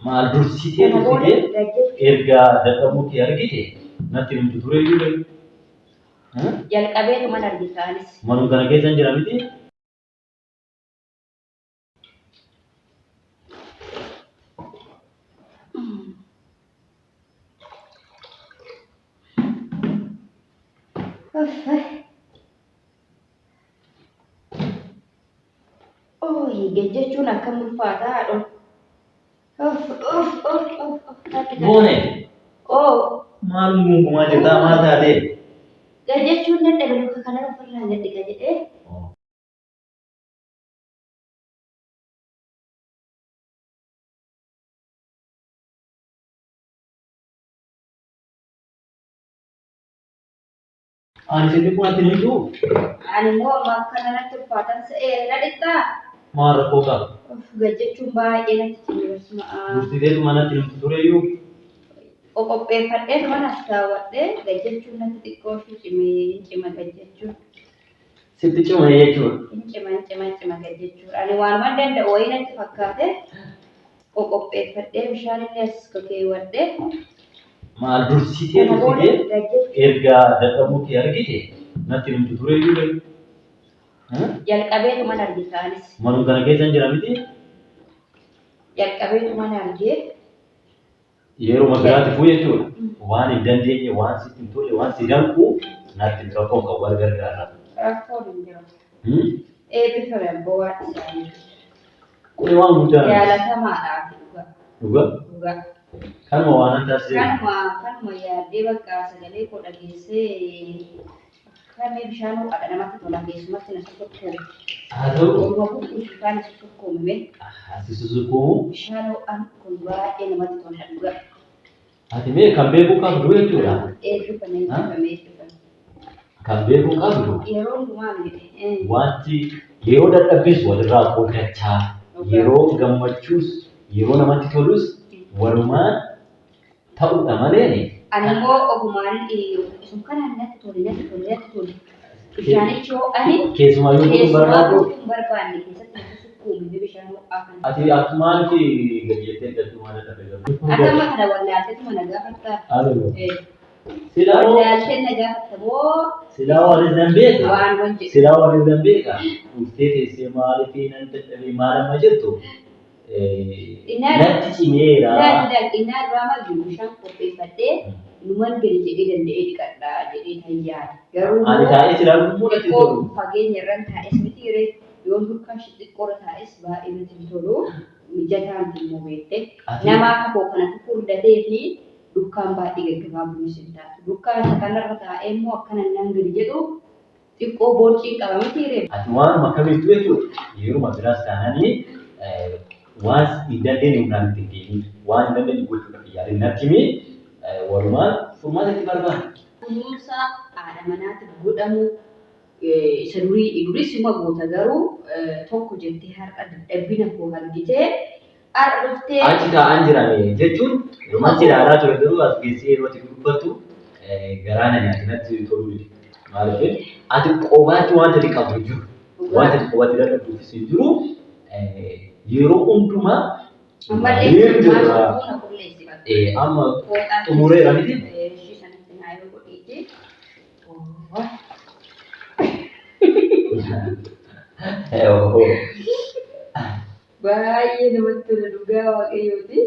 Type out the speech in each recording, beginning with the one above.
Maal dursitee Kana booda dursitee gajjachuu erga dadhabuu kee argite natti himtu ture iyyuu garuu. Jalqabeetuman arge kaanis. Manuma kana keessa hin jira miti. Ooyi gajjachuun akkam ulfaataa haadhoo. Of of of of of natti tole. Boone Oo maal gungumaa jirtaa maal taatee? gajjachuun dadhabe luka kanan ofirraa gad dhiqa jedhee. Ani isin dhiquu natti hin himtuu? Ani immoo amma akkana natti ulfaatan se'eera na dhiqxaa? Maal rakkoo qaba? Of gajjachuun baay'ee natti cime basuma. Dursiteetuma natti himtu tureyyuu. Qoqopheeffadhee mana as kaawwadhee gajjachuun natti xiqqoo ishee cime hin cima gajjachuun. Sitti cime jechuudha. Hin cima hin cima hin cima gajjachuun. Ani waanuma danda'u wayii natti fakkaate qoqopheeffadhee bishaan illee as keewwadhee. Maal dursitee Kana booda dursitee gajjachuu erga dadhabuu kee argite natti himtu tureyyuu garuu. Jalqabeetuman arge kaanis. Manuma kana keessa hin jira miti. Jalqabeetuman arge. Yeruma biraatiifuu jechuudha. Waan hin dandeenye, waan sitti hin tolle, waan si danqu natti hin rakkoon qabu wal gargaarra. Rakkoon hin jiru. Eebbifame abboo waan isaanii. Kuni waan guddaa miti. Jaalatamaadha ati dhugaa. Dhugaa. Dhugaa. Kanuma waan an taasisee. Kanuma kanuma yaaddee bakka sagalee koo dhageessee akkamii bishaan ho'aadha namatti tola keessumatti na sosokkoome. Haa ta'u. Orma bukkuutu kaan na sosokkoome. Asi sosokkoomuu. Bishaan ho'aan kun baay'ee namatti tola dhugaa. Ati mee kan beekuu qabdu jechuudha. Eebbifame eebbifame eebbifame. Kan beekuu qabdu Yeroo hundumaa miti. wanti yeroo dadhabbiis walirraa qooddachaa, yeroo gammachuus, yeroo namatti tolus walumaan ta'uudha malee. Ani immoo ofumaan isum kanaan natti tole natti tole natti tole. Bishaanichi ho'ani Keessumaayyuu kun keessumaa barbaadu. guutuu hin barbaanne keessatti natti sukkuumame bishaan ho'aa kana. Ati maaliif gadi jettee galtuu maal dadhabde garuu? Ati amma kana wallaalteetuma na gaafattaa? Aloo. Eh, Silaa hoo Wallaaltee na gaafatta moo silaa waan nan beeka. waan waan jedhu. Silaa waan nan beeka. Dhuftee teessee maaliif nan dadhabee maal amma jettu natti cimeera. Ilaali ilaali innaa duraa maal jiru bishaan qopheeffadhee numan gadi jedhee danda'ee dhiqadha jedhee tan yaade. Garuu Ani immoo taa'ee silaa immoo natti xiqqoo tolu. fageenya irran taa'es miti ree yoon dukkaa ishee xiqqoorra taa'es baay'ee natti hin tolu mijataa miti immoo beekte. Ati Nama akka koo kanatu furdatee fi dukkaan baay'ee gaggabaabduunis hin taatu. Dukkaa isa kanarra taa'ee immoo akkana nan gadi jedhu xiqqoo borciin qaba miti ree. Ati waanuma kamittuu jechuudha yeruma biraas taananii waan hin dandeenye humnaan itti hin deemin waan hin dandeenye gochuudhaaf hin yaalin natti himi walumaan furmaata itti barbaada. Kunuunsa haadha manaatiif godhamu isa durii duris ima goota garuu tokko jettee har'a dadhabina koo argitee har'a dhuftee Achi taa'an jirame jechuun yooma si ilaalaa ture garuu as geessee yeroo ati dubbattu garaa na nyaate natti toluu dide. Maaliif ati qobaatti wanta ati qabdu hin jiru. Wanta ati qobaatti dadhabduufis hin jiru. Yeroo hundumaa ammallee waliin jirra. maal na qulleessi bakka. Amma Fooxaa xumureera miti. Ishii sanatti naa yoo godhiiti. Baay'ee namatti tola dhugaa waaqayyooti.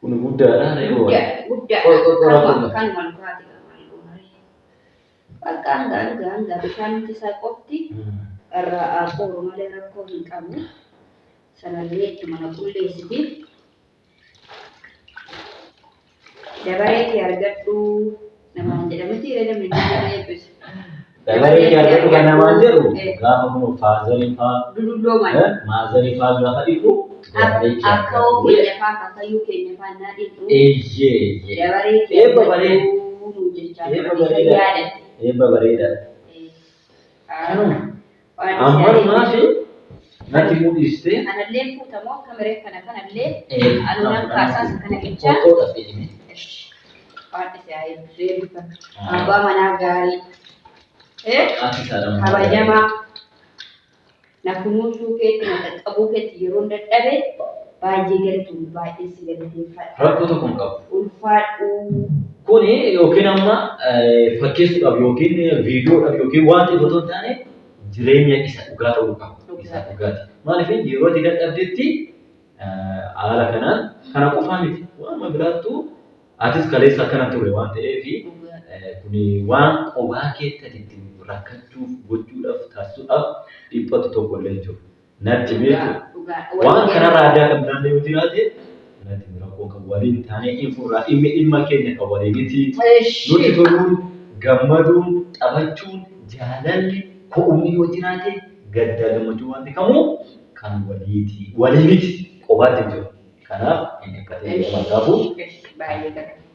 Kun guddaadha reefu. Guddaa guddaa Qorqorraa kanuma kun. kanuma dhugaati qaba. Bakka hanga hanga hanga bishaan isaa qofti irraa haa qooru malee rakkoo hin qabu. Sanallee ittuma na qulleessiti. Dabaree kee argadhu namaan jedha miti yeroo namni nama eebbisu. Dabaree kee argadhu kan namaan jedhu Eh. gaafa kun faazarii faa Dudullooman. maazarii faa gaafa dhiqu dabaree kee Akka hoo argadhu. keenya faa akaakayyuu keenya faa naa dhiqu. Eeyyee eeyyee. Dabaree kee Eebba bareeda. argadhu nuun jechaa Eebba turan isa bareeda. yaadadhe. Eebba bareeda. Eh, Kanuma. Waan isa Ammanumaa fi eebbisu. natti mul'iste. Anallee fuutamoo akka miree kana kanallee Eh, anuunan kaasaa isa kana qichaa. Qoqqoodha fedhime. Waan isa eebbisu eebbifame. Abbaa manaa gaarii. Eh, Ati saadama. kabajamaa. Na kunuunsuu keetti, na qaqqabuu keetti yeroon dadhabe Baay'ee galatoomi, baay'ee si galateeffadha. Rakkoo tokko hin qabu. Ulfaadhu. Kuni yookiin amma fakkeessuudhaaf yookiin viidiyoodhaaf yookiin waan ta'eef otoo hin taane jireenya isa dhugaa ta'uu qaba. Isa dhugaati. Maaliif yeroo ati dadhabdetti haala kanaan kana qofaa miti. Waanuma biraattuu atis kaleessa akkana ture waan ta'eef kuni waan qobaa keetti ati ittiin rakkachuuf gochuudhaaf taasisuudhaaf dhiphatu tokko illee hin jiru. Natti himi jechuudha. Waan kanarraa addaa kan biraallee yoo jiraate natti himi rakkoo kan waliin taanee hin furraa dhimmi dhimma keenya kan waliiniti. Nuti toluun, gammaduun, taphachuun, jaalalli, ko'umni yoo jiraate gaddaa gammachuu wanti kamuu kan waliiti. Waliiniti qobaatti hin jiru. Kanaaf hin dhiphatin jedhama kanaafuu. Baay'ee galatoomi.